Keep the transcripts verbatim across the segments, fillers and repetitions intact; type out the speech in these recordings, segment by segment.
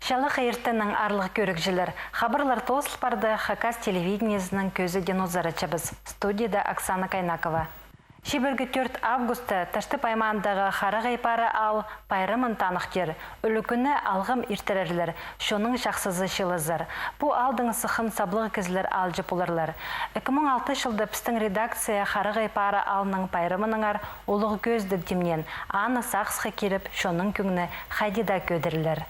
Чалахай иртеннең, аарлығ кӧрігҷілер. Хабарлар тоозыл парды. Хакас телевидениезінің кӧзідиин узаратчабыс. Студияда Оксана Кайнакова. Чибіргі тӧрт августта Таштып аймаандағы Харағай Пары аал пайрамын таныхтир. Ӱлӱкӱнні алғым иртірерлер, чонның чахсызы чыылызар. Пу аалдың сыххын саблығ кізілер аалҷы поларлар. Ікі муң алтынҷы чылда пістің редакция Харағай Пары аалның пайрамынаңар улуғ кӧзідіг тимнеен, аны сағысха киріп, чонның кӧңні хайди даа кӧдірілер.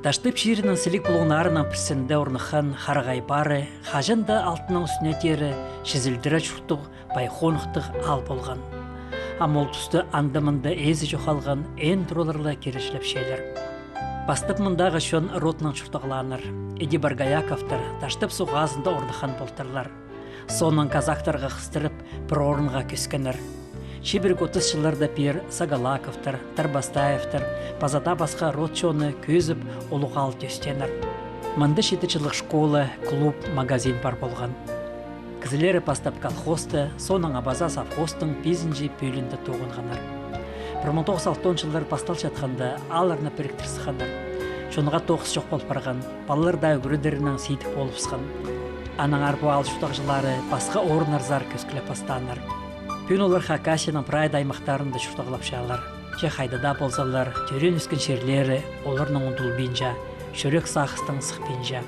Таштып чирінің сіліг пулуңнарының пірсінде орныххан Харағай Пары хаҷан даа алтынның ӱстӱне теере чизілдіре чуртығ пай хоныхтығ аал полған. Ам ол туста анда-мында ээзі чох халған ӧӧн туралар ла киречілепчелер. Пастап мындағы чон родынаң чуртағлааннар. Іди Боргояковтар Таштып суғ хазында орныххан полтырлар. Соонаң казактарға хыстырып, пір орынға кӧскеннер. Чибіргі отыс чылларда пеер Сагалаковтар, Тарбастаевтар, паза даа пасха род чоны кӧзіп, улуғ аал тӧстееннер. Мында читі чыллығ школа, клуб, магазин пар полған. Кізілері пастап колхозта, соонаң абаза совхозтың пизінҷі пӧлиинде тоғынғаннар. Пір муң тоғыс чӱс алтон чыллар пасталчатханда, аалларны піріктір сыхханнар. Чонға тоғыс чох пол парған, палалар даа ӱгредерінең сидік полыбысхан. Аннаңар пу аал чуртағҷылары пасха орыннарзар кӧскілеп пастааннар. Пӱӱн олар Хакасияның прай даа аймахтарында чуртағлапчалар. Че хайда даа ползалар, тӧреен-ӧскен чирлері оларның ундулбинча, чӱрек сағыстаң сыхпинча.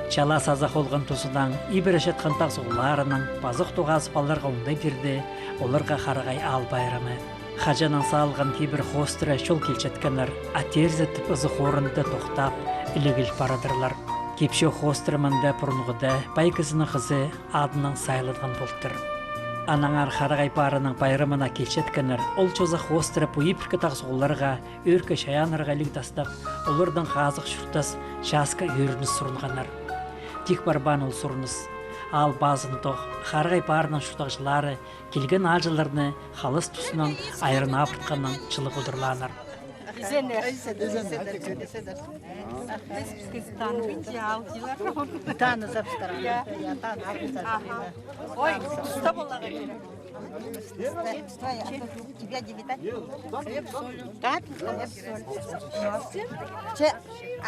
Чала сазах олған тузынаң ибіре чатхан тағзығларынаң пазох тоғазып аларға оңдай пирді оларға Харағай аал пайрамы. Хаҷаннаң салған кибір хоостыра чол килчеткеннер, а теерзіт ызы хорында тохтап, іліг ил парадырлар. Кип-чоох хоостыра мында пурунғыда пай кізінің хызы адынаң сайылған полтыр. Аннаңар Харағай Парының пайрамына килчеткеннер ол чозах хоостыра пу ибіркі тағзығларға, ӧӧркі чайааннарға іліг тастап, олардаң хазых чуртас, часка ӧрініс сурынғаннар. Тик парбаан ол сурыныс. Аал пазынтох, Харағай Парының чуртағҷылары килген аалҷыларны халас тузынаң айран абыртханнаң чылығ удурлааннар. Танызыбыстыр. Ой, туста поларға кирек.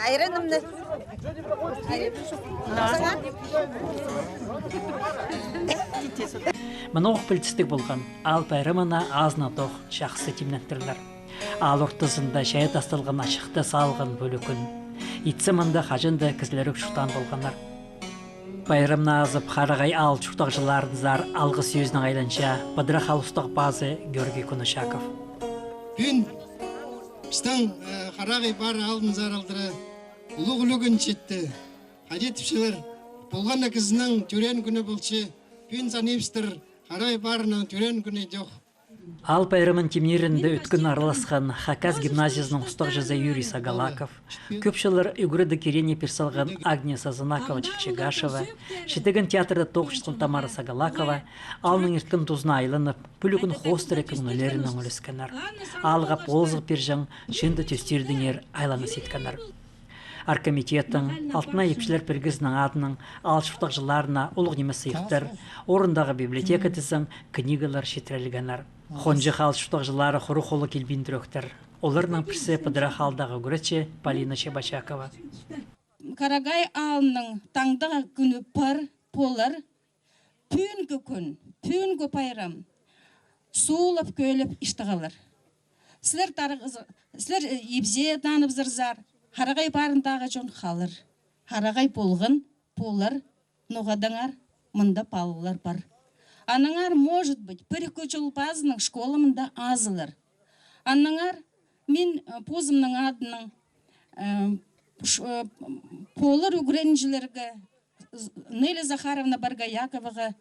Айранымны. Мына ох пілдістіг полған, аал пайрамына азынатох чахсы тимнентірлер. Аал ортызында чайа тасталған ачыхты салған пу ӱлӱкӱн. Итсе мында хаҷан даа кізілеріг чуртаан полғаннар. Пайрамны азып, Харағай аал чуртағҷыларынзар алғыс сӧзінең айланча Пыдырах аал устағ пазы Георгий Куначаков. Пӱӱн пістің, э, Харағай Пары аалынзар алдыра улуғ ӱлӱкӱн читті. Хайди тіпчелер, полған на кізінің тӧреен кӱні полча, пӱӱн санибыстыр, Харағай Парының тӧреен кӱні идӧк. Аал пайрамын тимнирінде ӧткін араласхан Хакас гимназиязының устағҷызы Юрий Сагалаков, кӧп чыллар ӱгредіг кирее пир салған Агния Сазанакова-Чильчигашева, читіген театрда тоғынчатхан Тамара Сагалакова аалның ирткен тузына айланып, пу ӱлӱкӱн хоостыра кӧңнілерінең ӱлескеннер. Аалға полызығ пирҷең чыынды тӧстирдеңер айланыс иткеннер. Оргкомитеттің, Алтынай ипчілер пірігізінің адынаң аал чуртағҷыларына улуғ ниме сыйыхтар, орындағы библиотека тізең книгалар читірілгеннер. Хонҷых аал чуртағҷылары хуруғ холы килбин тӱректер. Оларның пірсі Пыдырах аалдағы ӱгретчі Полина Чебочакова. Харағай аалның таңдағы кӱні пар полар. Пӱӱнгі кӱн, пӱӱнгі пайрам. Суулап-кӧлеп иштіг алар. Сірер тарығ-, сірер, э, ибзе таныбызарзар, Харағай Парындағы чон халар. Харағай полған, полар, ноға-даңар мында палалар пар. Аннаңар, может быть, пір-ікі чол пазынаң школа мында азылар. Аннаңар мин, э, позымның адынаң, э, ш-, э, полар ӱгренҷілерге, Нелли Захаровна Боргояковаға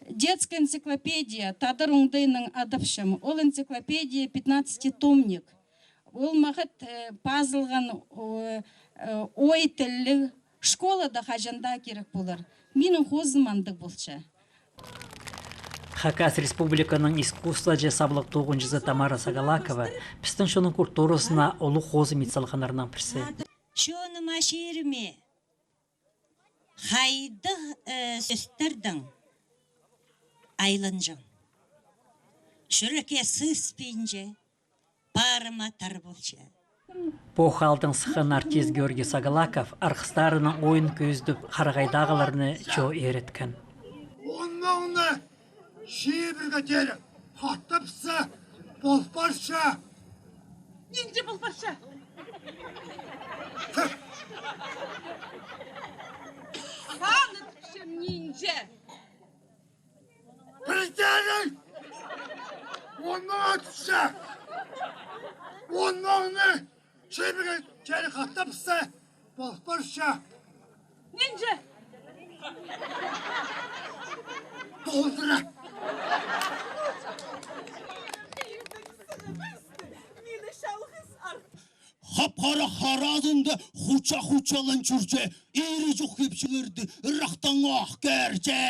детская энциклопедия тадар оңдайынаң адапчам. Ол энциклопедия пятнадцатитомник. Ол мағат, э, пазылған, о, э, ой тілліг школада хаҷан даа кирек полар. Минің хозым андағ полча. Хакас Республиканың искусствоҷа саблығ тоғынҷызы Тамара Сагалакова пістің чонның культуразына улуғ хозым ит салғаннарның пірсі. Чоныма, чиріме хайдағ, э, сӧстердең айланҷаң. чӱрекке сыыспинча, парыма тар полча. Пу аалдаң сыххан артист Георгий Сагалаков арғыстарынаң ойын кӧзідіп, харағайдағыларны чоо иреткен. Оннаңны чибірге теере хатапса, пол парча. Нинҷе пол парча? Ханы тіпчем нинҷе. Пірдеең! Оннаңны тіпче! Оннаңны чибірге теере хатапса, пол парча. Нинҷе? Толдыра. Хап-хара харазында хуча-хучалан чӧрче, ири чох кепчілерді ырахтаң ох кӧрче.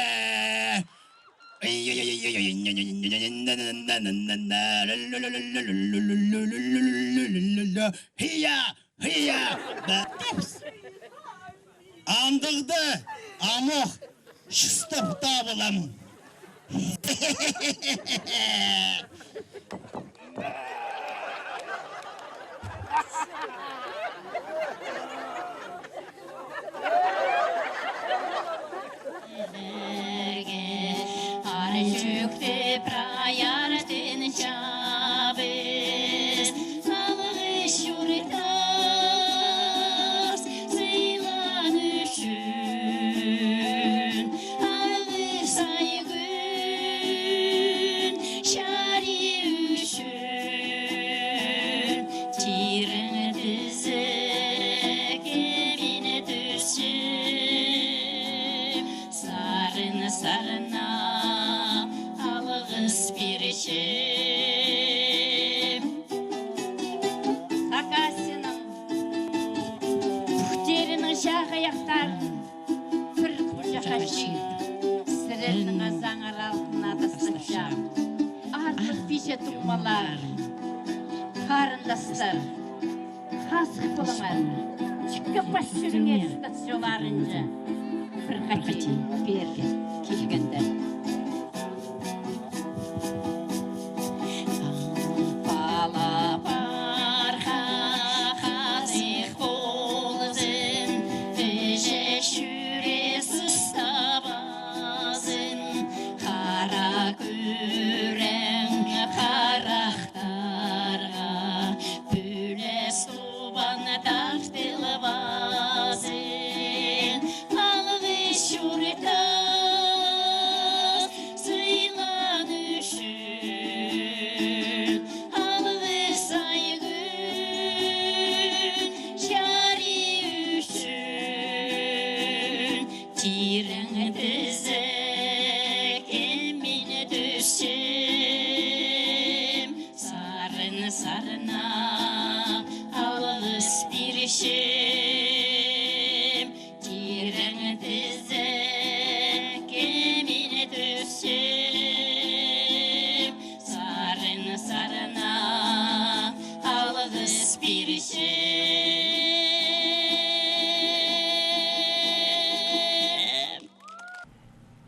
Хия, хия, ба. Андағда амох чыстап табылам. Ар чӱктеп прай артын чабыс, алғыс чуртас сыйлан ӱчӱн, алғыс ай кӱн чарии ӱчӱн, тирең тізекке мин тӱсчем. Сарын сарнап алғыс пирчем. Хакасияның пӱктерінің чағайахтарын пір хучахха чыып, сірернің азаңар алтын адастырчам. Аарлығ пиҷе туңмалар, харындастар. Хазых полыңар. Чикке пас чӧріңер, стационарынҷа. Пір хати пеер килгенде. Пала парға хазых ползын, іҷе чӱрек сыстабазын, хара кӱрең харах тарға пӱлес тобан тартылбазын. Алғыс чуртас сыйлан ӱчӱн, алғыс ай кӱн чарии ӱчӱн, тирең тізекке мин тӱсчем. Сарын сарнап алғыс пирчем, тирең тізекке мин тӱсчем. Сарын сарнап алғыс пирчем.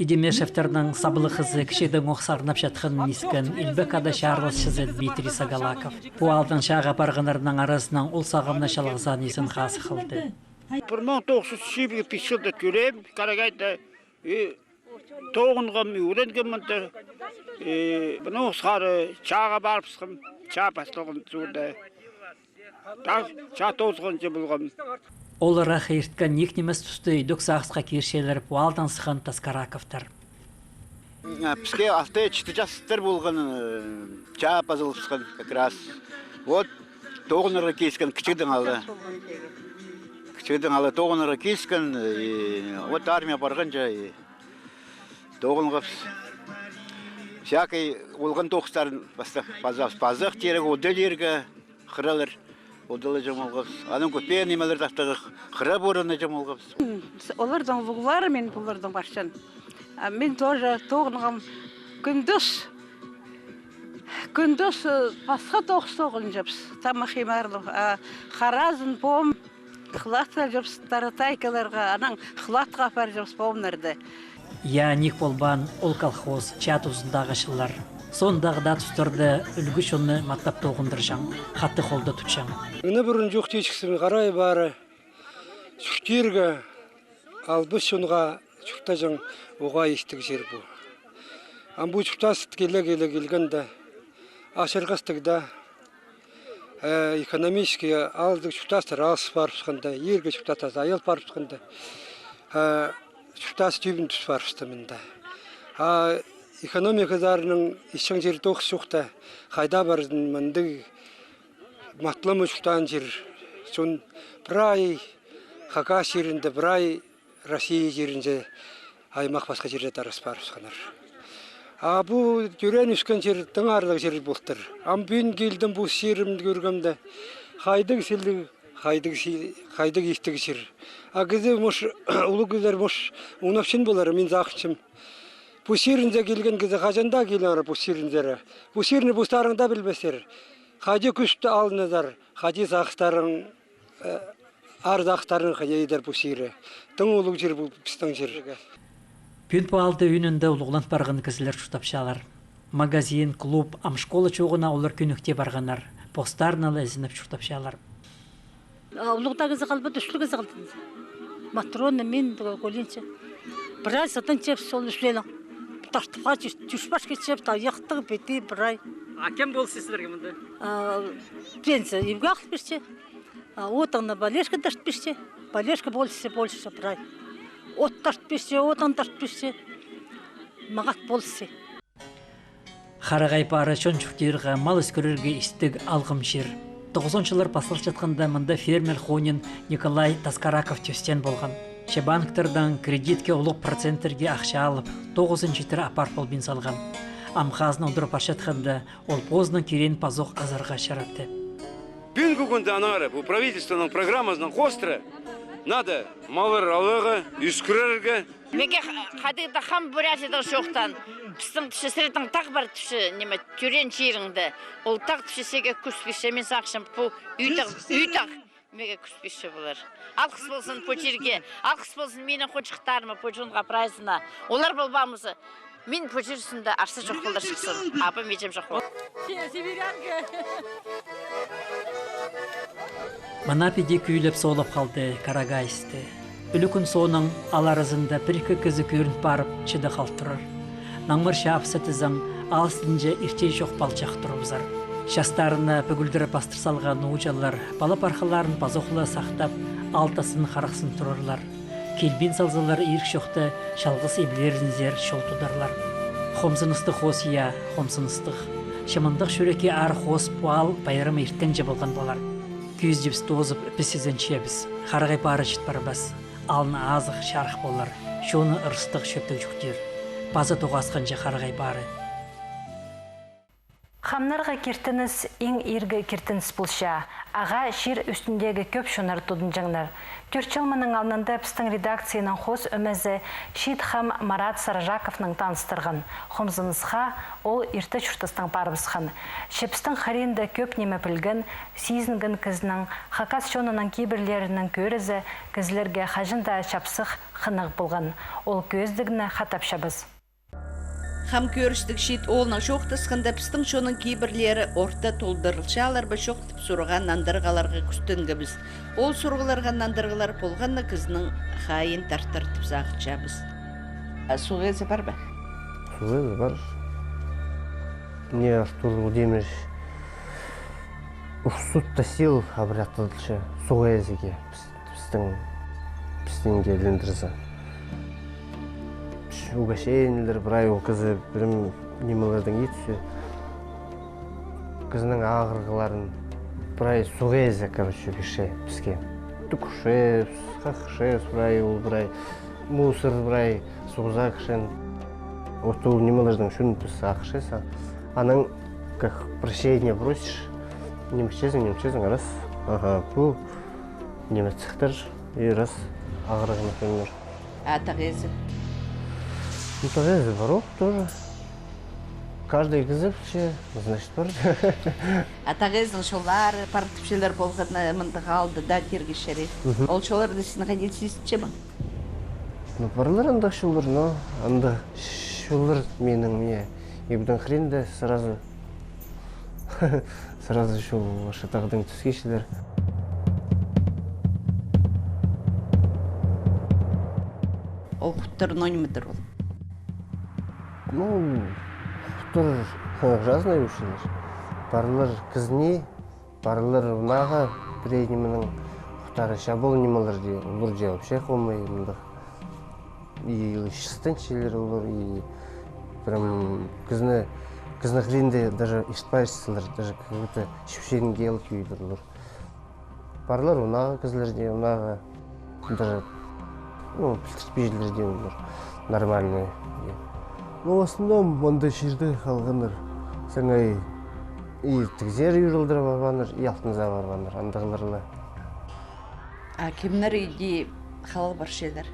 Идемешевтернің саблығ хызы кічігдеңӧк сарнап чатханын искен Илбек Ада чарласчызы Дмитрий Сагалаков. Пу аалдаң чааға парғаннарның аразынаң ол сағамны чалғызаан изен хазых алды. Пір муң тоғыс чӱс чибіргі пис чылда тӧреем Карагайда, и тоғынғам, ӱренгем мында. И мынаң сары чааға парыбысхам, чаа пасталған чурда. Таа чаа тоозылғанҷа полғам. Ол ырах ирткен ниик нимес тусты идӧк сағысха кирчелер пу аалдаң сыххан Таскараковтар. Піске алты-читі частар полған, э, чаа пазылыбысхан как раз. Вот, тоғынарға киліскен кічігдең ала. Кічігдең ала тоғынарға киліскен, и вот армия парғанҷа, и тоғынғабыс. Всякий олған тоғыстарын паза-, паза-, пазах тирек, одылирға, хыралар, одылаҷаң полғабыс. Анаң кӧп нимелер тахтарға, хыра пурынаҷаң полғабыс. Оларның улуғлары, мин пулардаң парчам. А мин тоже тоғынғам кӱндіз. Кӱндіз, э, пасха тоғыс тоғынчабыс, тамах имарлап, а харазын пом. Хлат салчабыс таратайкаларға, анаң хлатха апарчабыс помнарды. Я, ниик полбаан ол колхоз, чаа тузындағы чыллар. Соондағы даа тустарда ӱлгӱ чонны маттап тоғындырҷаң, хатығ холда тутчаң. Мына пурун чох тиҷіксін, Харағай пары чуртирға албас чонға чуртаҷаң уғаа истіг чир пу. Ам пу чуртас киле-киле килгенде, ачырғастығ даа, э, экономически аалдығ чуртастар алыс парыбысханда, иргі чуртастар аял парыбысханда, э, чуртас тӧбін тӱс парыбысты мында. А экономика саринаң исчең чир тоғыс чохта, хайда парзын мындағ матап ла чуртаан чир. Чон прай Хакас чирінде, прай Россия чирінҷе аймах пасха чирде тарас парыбысханнар. А пу тӧреен ӧскен чир тың аарлығ чир полтыр. Ам пӱӱн килдім пу чирімні кӧргемде, хайдағ сіліг, хайдағ си-, хайдағ истіг чир. А кізі, муш, улуғ кізілер, муш, оңнапчаң полар, мин сағынчам. Пу чирінзер килген кізі хаҷан даа килеңер пу чирінзер. Пу чирні постарың даа пілбессер. Хайди кӱсті алыназар, хайди сағыстарың, э, аар сағыстарың хайди идер пу чирі. Тың улуғ чир пу пістің чир. Пӱӱн пу аалда ӧӧнінде улуғлан парған кізілер чуртапчалар. Магазин, клуб, ам школа чооғына олар кӧніктеп парғаннар. Постарына ла ізеніп чуртапчалар. А, улуғ даа кізі халбады, ӱс ле кізі халды. Матрона, мин, Коленча. Прай сыдынчабыс ол ӱс лелең. Тартыпха тӱс-, тӱс парчабыс, тайахтығ, пети, прай. А кем полысча сірерге мында? А, пенсия ибге ағыл пирче. А, одыңны Валерка тарт пирче. Валерка полысча, полысча прай. От тарт пирче, одың тарт пирче. Мағат полысча. Харағай пары чон чуртирға, мал ӧскірерге истіг алғым чир. Тоғызонынҷы чыллар пасталчатханда мында фермер хонин Николай Таскараков тӧстеен полған. Че банктардаң кредитке улуғ проценттерге ахча алып, тоғызын читіре апарып полбин салған. Ам хазна удур парчатханда, ол позының киреен пазох азарға чаратты. Пӱӱнгі кӱнде аннаңар пу правительствоның программазынаң хоостыра надо маллар аларға, ӧскірерге. Меге ха-, хайдағ-да хам Бурятияда чоохтаан, пістің тіпче, сірернің тағ пар тіпче, ниме, тӧреен чиріңде. Ол тағ тіпче сірерге кӱс пирче, мин сағынчам, пу үй тағ, үй тағ меге кӱс пирче полар. Алғыс ползын пу чирге, алғыс ползын минің хонҷыхтарыма, пу чонға прайзына. Олар полбаан полза, мин пу чир ӱстӱнде арса чох полар чыхсым, абам-іҷем чох полар. Се-, сибирянка. Мына піди кӧлеп соолап халды Карағай істі. Ӱлӱкӱн соонаң аал аразында пір-ікі кізі кӧрін парып, чыда хал турар. Наңмыр чаапса тізең, аал істінҷе иртен чох палчах турыбызар. Частарына пӱгӱлдіріп пастыр салған нуғҷалар, пала-пархаларын пазох ла сахтап, аал тасын харахсан турарлар. Килбин салзалар, ирік чохта чалғыс иблерінзер чол тударлар. Хомзыныстығ хоос, я, хомзыныстығ. Че мындағ чӱрекке аар хоос пу аал пайрамы иртенҷе полған полар. Кӧзідібіс тоозып, піс ізенчебіс. Харағай пары чіт парбас. Алын азых-чарых полар. Чоны ырыстығ, чӧптіг чуртир. Паза тоғасханҷа Харағай пары. Хамнарға киртініс иң иргі киртініс полча. Ағаа чир ӱстӱндегі кӧп чоннар тудынҷаңнар. Тӧрт чыл мының алнында пістің редакцияның хоос ӧмезі чиит хам Марат Саражаковнаң таныстырған. Хомзынысха ол ирте чуртастаң парыбысхан. Че пістің хыринда кӧп ниме пілген, сизінген кізінің, хакас чонының кибірлерінің кӧрізі кізілерге хаҷан даа чапсых, хынығ полған. Ол кӧзідігні хатапчабыс. Хам кӧрістіг чиит оолнаң чоохтасханда, пістің чонның кибірлері орта толдырылчалар ба чох тіп сурығға нандырғаларға кӱстенгебіс. Ол сурығларға нандырғалар полғаннаң, кізінің хайиин тартар тіп сағынчабыс. А суғ ээзі пар ба? Суғ ээзі пар. Мне Артур Владимирович в суд тасил обратно суғ ээзіге. Пістің, пістің келіндірзе. Угощениелер, прай ол кізі пірім нимелердең итсе. Кізінің ағырығларын прай суғ ээзі, короче, пирче піске. Тӱкчебіс, хахчабыс, прай ол, прай мусор, прай суғза кірчең. Вот ол нимелердең чӱн піс ахча сағынчабыс. Анаң как прощение просишь, ниме итчезің, ниме итчезің, раз. Ага, пу ниме сыхтыр, и раз ағырығны кӧндір. А тағ ээзі? Ну, тағ ээзі пар ох тоже. Каждый кізі пілче, значит, пар. А тағ ээзінің чоллары пар тіпчелер полған, э, мындағ аалда даа тирге чарир. Мгм. Ол чолларды син хайди сизінчезің? Ну, парлар андағ чоллар, но андағ чоллар минің, мына, Ибдең хыринда сразу, сразу чол, вообще тағдаң тӱскенчелер. Ол хуттар ноо нимедір ол? Ну, хуттар, хо, разный вообще. Парлар кізіне, парлар унаға, пірее нименің хуттары чабал нимелер дее, олар дее вообще хомай, мындағ. И чыстанчалар олар, и прям кізіні, кізіні хыринда даже иртпассалар, даже как будто чіпченге алып кӧйдір олар. Парлар унаға, кізілер дее унаға, даже, ну, пілдіртпеелер дее олар, нормальный. Ну, в основном мында чирде халғаннар. Саңай и тігзер ӱр алдыра парғаннар, и алтынзар парғаннар, андағлар ла. А кемнер иди халал парчалар?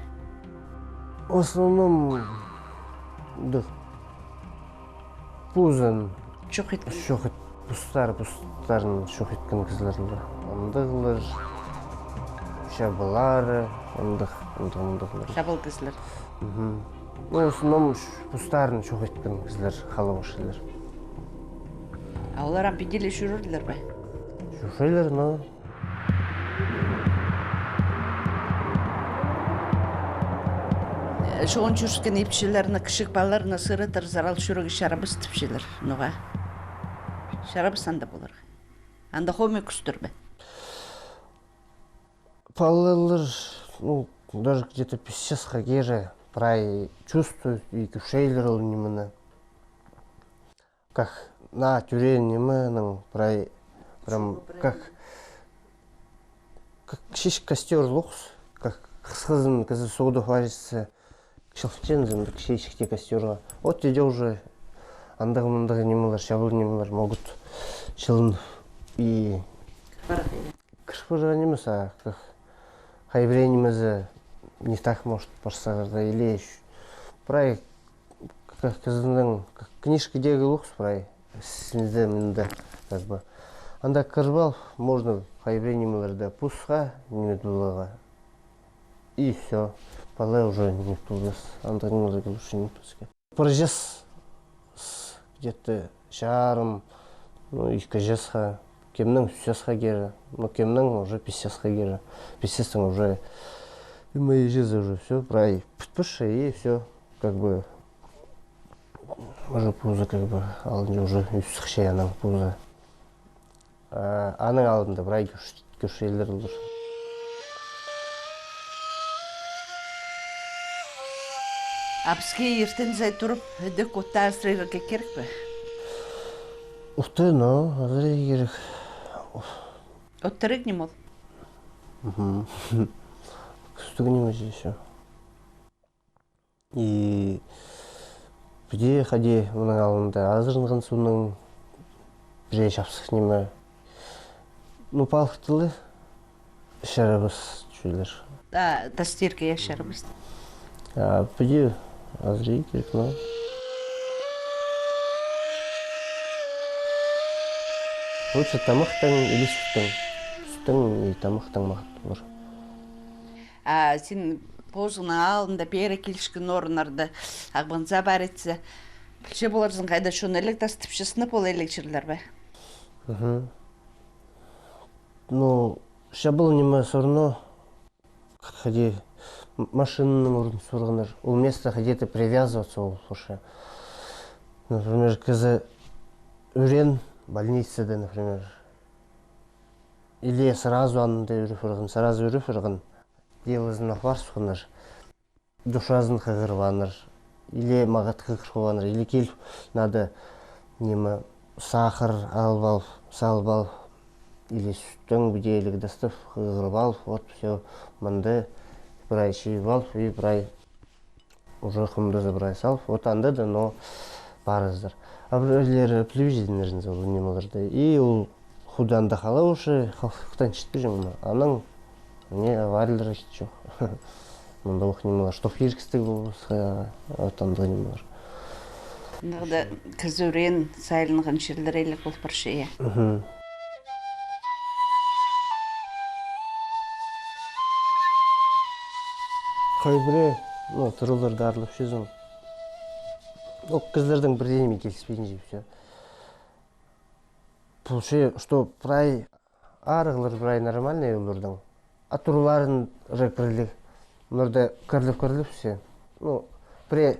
В основном, да, позын чох иткен. Чох ит-, постар, постарын чох иткен кізілер ла. Андағлар, чабалары, андағ, андағ, андағлар. Чабал кізілер. Мгм. Ну, в основном, ш-, постарын чох иткен кізілер халал парчалар. А олар ам піди ле чӧрерлер бе? Чӧрерлер, но Чоғын чӧріскен ипчілерні, кічіг палаларны сыратырзар, ал чӧрерге чарабас тіпчелер. Ноға? Чарабас анда поларға. Анда хомай кӱстер бе? Палалар, ну, даже где-то пис часха кире прай чувствуют и кӧрчелер ол нимені. Как на тӧреен нименің прай, прям как, как чиик костёр лоқс, как хысхызын кізі суғда парчатса, чылчынзын пір чиик костёрға. Вот иди уже андағ-мындағ нимелер, чабал нимелер могут чылын и кір парған нимес, а как хай пірее нимезі не так, может, парсағырда, или прай к-, кізінің к-, книжкадегі лоқс прай, сінде-мінде, как бы. Анда кіріп ал, можно хай пірее нимелерді пусха, ниме туларға. И всё. Палай уже не тулыс. Анда нимелерге лучше не пусха. Пір час, с-, где-то чарым, ну, ікі часха, кемнің ӱс часха кире, ну, кемнің уже пис часха кире. Пис частаң уже, и мои часы уже всё, прай пӱтпісче, и всё. Как бы уже пузы, как бы, алынҷа уже ӱс сыхча аның пузы. А, аның алнында прай кӧрчелер олар. А піске иртензер турып, ідӧк отты азырирға кирек пе? Отты, но, азырирға кирек. От тіріг ниме ол? Мгм. Кӱстіг ниме ещё. И піди хайди мының алнында азыранған соонаң пірее чапсых ниме. Ну, палых тілі чарабас чӧлер. А, тастирға, я, чарабас. А піди азырирға кирек, но. Лучше тамахтаң или сӱттең. Сӱттең и тамахтаң мағат полар. А син позыңның алнында пеер киліскен орыннарда ағбанза парчазың, пілче поларзың, хайда чон иліг тастапча, сынап ол иліг чирлер бе? Мгм. Ну, чабал ниме всё равно, хайди м-, машинаның орнын сурғаннар, ол место где-то привязываться ол уже. Например, кізі ӱреен больницада, например, или сразу анда ӱреп парған, сразу ӱреп парған. Делазын апар сухнар, душазын хығырып алар, или мағат хығырып алар, или киліп, надо, ниме, сахар алып ал, салып ал, или сӱттең піди иліг тастап, хығырып ал, вот, всё, мында прай чиіп ал, и прай уже хомда за прай салып, вот анда даа, но парызар. А пірлері пілбинчелер ол нимелерні. И ол худа анда хала уже, халыхтаң читпинчең ме. Анаң не авариялар чох. Мында ох нимелер, чтоб иркістіг полбасха, вот андағ нимелер. Андағ даа кізі ӱреен сайланған чирлер иліг пол парча, я. Мгм. Хай пірее, ну, тырылар дарлапчазың. Ол кізілердең пірдее ниме киліспинче, и всё. Полча, что прай арығлар прай нормальный оларның. А турларында кірліг. Оларда кірліп, кірліп всё. Ну, пірее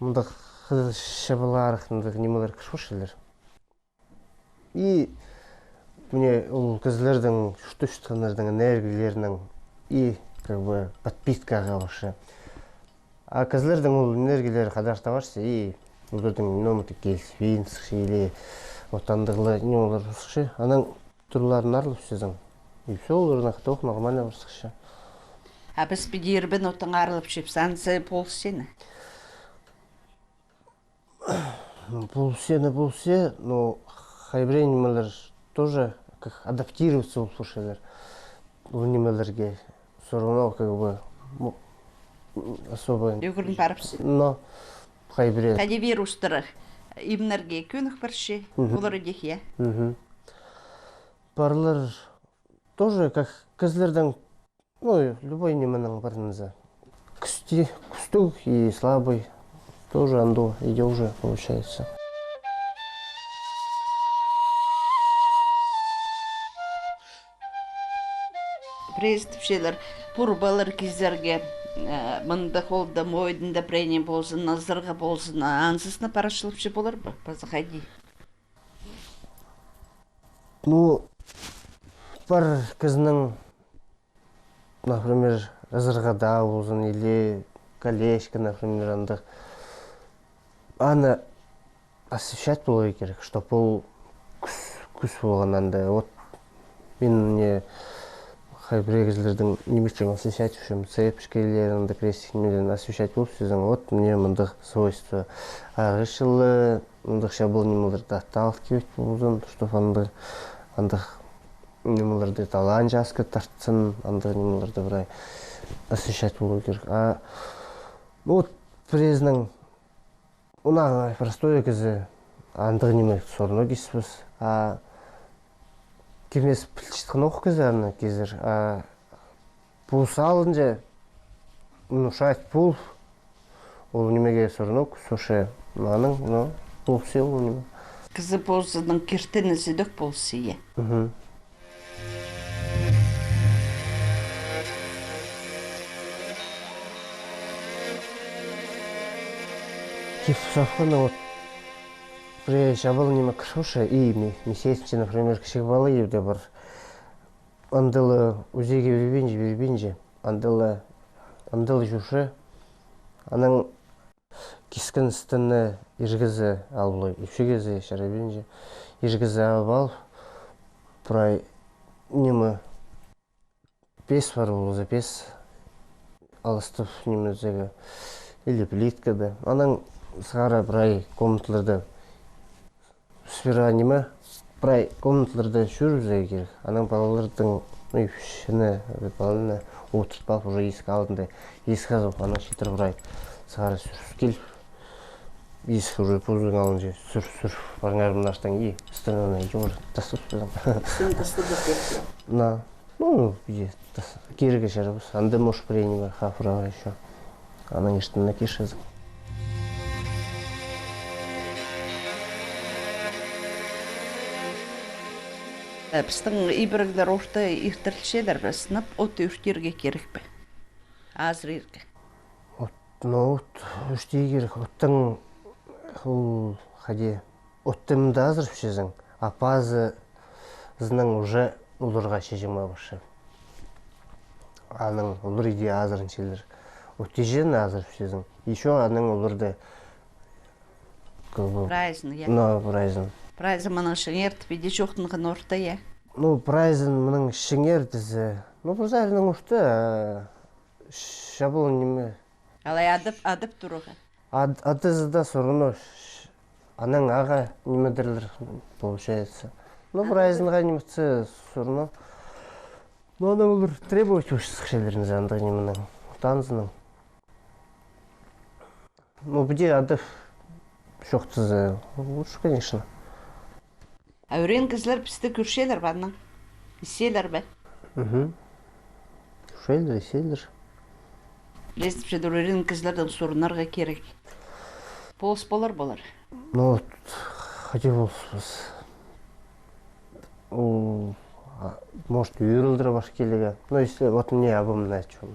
мындағ хы-, чабал арығ, мындағ нимелер кір парчалар. И мына ол кізілернің, чуртапчатханнарның энергияларының и, как бы, подпиткаға вообще. А кізілернің ол энергиялары хадарта парча, и оларның номы киліспин сыхча, или вот андағ ла ниме олар сыхча. Анаң турларын арылапчазың. И всё, оларның хатох нормально пар сыхча. А піс піди ирбен оттаң арылапчабыс, анзы полысча ма? Полысча, полысча, но хай пірее нимелер тоже как адаптироваться полып парчалар. Ол нимелерге всё равно как бы, ну, особо. Ӱгрен парыбысча. Но хай пірее. Хайди вирустар имнерге кӧнік парча, мгм, олар идӧк, я? Мгм. Парлар тоже как кізілердең, ну, любой нименің пар ниме. Кӱсті-, кӱстіг и слабый. Тоже андағ иди уже получается. Пірее тіпчелер, пурбалар кизерге, э, мындағ холда, мойнында пірее ниме ползын, ызырғы ползын, анзызына парчалапча полар ба? Паза хайди? Ну, пар кізінің, например, ызырғада ползын или колечко, например, андағ. Аны освещать поларға кирек, чтоб ол кӱс, кӱс полған анда. Вот мин мына хай пірее кізілернің ниме итчем, освещать итчем, цепочкаларын, анда крестик нимелерін освещать полып салзаң, вот мына мындағ свойство. Арғысчылы, мындағ чабал нимелерді отталкивать ползын, чтоб анда, андағ нимелерді талаан часха тартсын, андағ нимелерді прай освещать поларға кирек. А вот пірезінің, мына простой кізі, андағ ниме всё равно кизібес. А кем ес пілчеткен ох кізі аны кизер. А пу салынҷа, ну, шайт пол, ол нимеге всё равно кӱс ӧші. Аның, ну, полысча ол ниме. Кізі позының киртінізі дӧк полысча, я. Мгм. Кип сапхана вот пірее чабал ниме кір парча, и ми-, мисетінче, например, кічіг пала ибде пар. Анда ла узиге пирбинче, пирбинче. Анда ла, анда ла чӧрче. Анаң кискен істіні ир кізі алып алай, ипчі кізі чарабинча. Ир кізі алып алып, прай ниме, пес пар полза, пес алыстып нимезерге, или плиткада. Анаң сығара прай комнаталарда сперва ниме, прай комнаталарда чӧрібізерге кирек. Анаң палаларның, ну, ипчіні, паланы одыртып алып, уже исік алнында, исік азып, анаң читіре прай сығара сӱрібіс киліп, исік уже позының алнынҷа сӱр-, сӱріп парыңар, мыннаң и істіні уже тастап салзаң. Істіні тастап салзаң. На. Ну, иди, тас-, кирге чарабас. Анда, может, пірее ниме хапырарға ещё. Анаң иртеніне кирчезің. Э, пістің ибіріглер орта иртірілчелер бе, сынап, от иртірге кирек пе? Азырирға. От, ну, от иртірге кирек. Оттың ол, хайди, оттың мында азырапчазың, а пазызынаң уже оларға чиҷең ма вообще. Анаң олар иди азыранчалар. От тиҷең азырапчазың. Ещё анаң оларды, как бы, прайзын, я. Ну, прайзын. Прайзы мының чиңер тіп иди чоохтанған орта, я. Ну, прайзын мының чиңер тізе. Ну, прайзының орта, а, чабал ниме. Алай адап, адап турарға. Ад-, адазы даа всё равно ш-, анаң ағаа нимедірлер, получается. Ну, прайзынға нимезе всё равно. Ну, анаң олар требовать полча сыхчалар андағ нименің, танызының. Ну, піди адап чоохтаза, лучше, конечно. А ӱреен кізілер пісті кӧрчелер бе анаң? Исчелер бе? Мгм. Кӧрчелер, исчелер. Лезтіп чӧрер, ӱреен кізілердең сурынарға кирек. Полыс полар полар. Ну, вот, хайди полыспас. Ол, а, может, ӱр алдыра пар килерге. Ну, если вот мне абым на чём.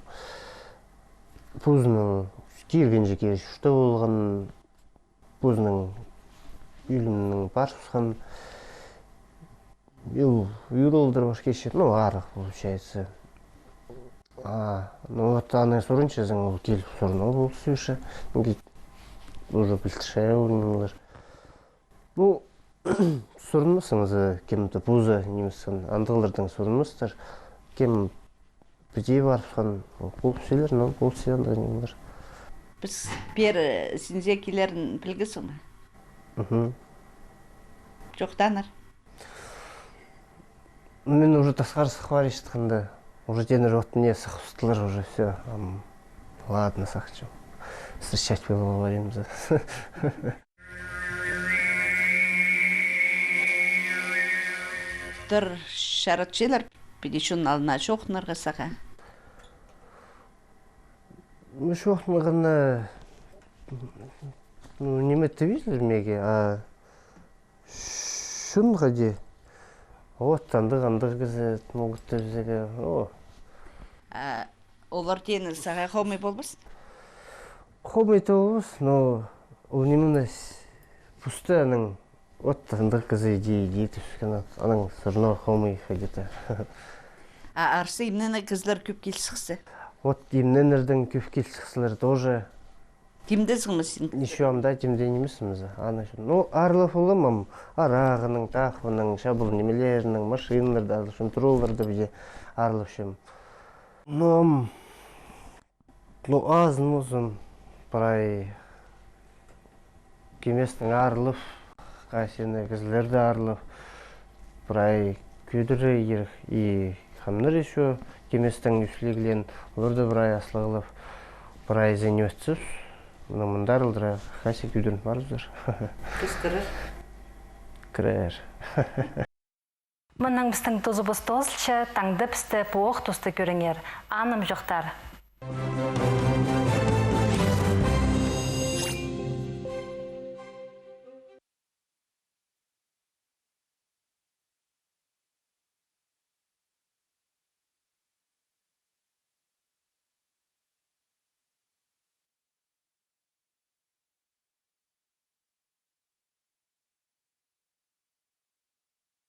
Позының киргенҷе кирче, что полған, позының ӱлӱмнең парыбысхан. Ӱр алдыра пар килче, ну, арығ, получается. А, ну вот, аны сурынчазың, ол киліп сурынып полча. Уже пілдірче ол нимелер. Ну, сурынмассың за кем-то, позы нимессің, андағлардаң сурынмастар. Кем піди парыбысхан, полчалар, ну, полча андағ нимелер. Піс пеер синзер килерін пілгезің ме? Мгм. Чоохтаңар. Ну, мин уже тасхар сых парчатханда, уже теен, вот, мына сых устылар уже, всё. Ам, ладно, сахчым. Встречать поларға парим за. Тыр чаратчалар, піди чон алнына чоохтанарға сағаа. Ну, чоохтанғаны, ну, ниме тіпчелер меге, а чонға даа. Вот, андағ, андағ кізі, могут тіпчелер, о. А олар теен сағаа хомай полбас? Хомай таа полбас, но ол ниме, пусты аның, вот, андағ кізі иди, иди тіпчеткен, аның всё равно хомай хайди-да. А арса имнең кізілер кӧп килче сыхса? Вот, имнеңердең кӧп килче сыхсалар тоже. Тимдезің ме син? Ещё ам даа тимде нимеспін за. Аны ещё. Ну, аарлап полам ам, арағынаң, тахпанаң, чабығ нимелернең, машиналарны аарлапчам, тураларны піди аарлапчам. Ну, ам, ну, азын-узын прай кӧместең аарлап, хакас кізілерні аарлап, прай кӧдіре ирік, и хамнар ещё кӧместең ӱслеглеен, оларны прай аслығлап, прай заниматься. Мына мында аарлар, хакас кӧдіріп парыбызар. Кізі кірер? Кірер. Мынаң пістің тузыбыс тоозылча, таңда пісті пу ох туста кӧріңер. Анымҷохтар.